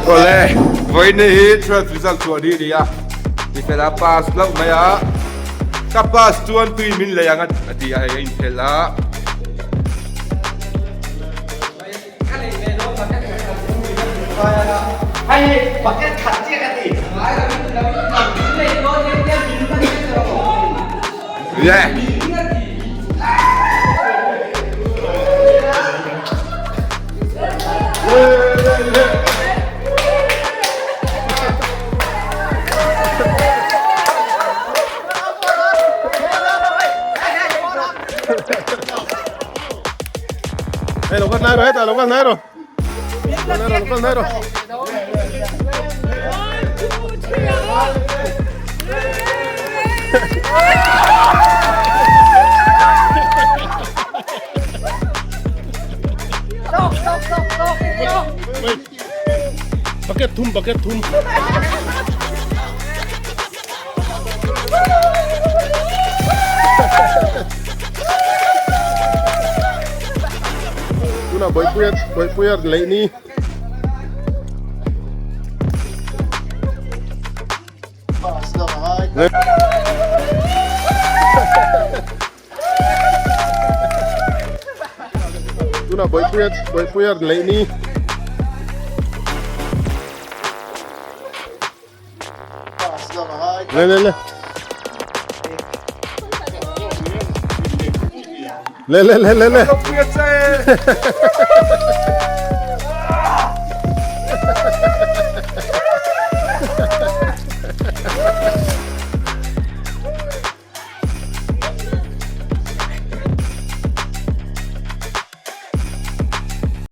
Awle, vawiin hi 12 result chhuah ni a ni a, Tifela pass hlauh mai a, ka pass chuan tui min lei ang a ti a, hei a inphelh a. Yeah. Hei lo kal hnai rawh hetah lo kal hnai rawh kal hnai rawh lo kal hnai rawh Bucket thum bucket thum Tunah Bawihpuia Bawihpuia leih ni. Tunah Bawihpuia Bawihpuia leih ni. Le le le. Le le le le le.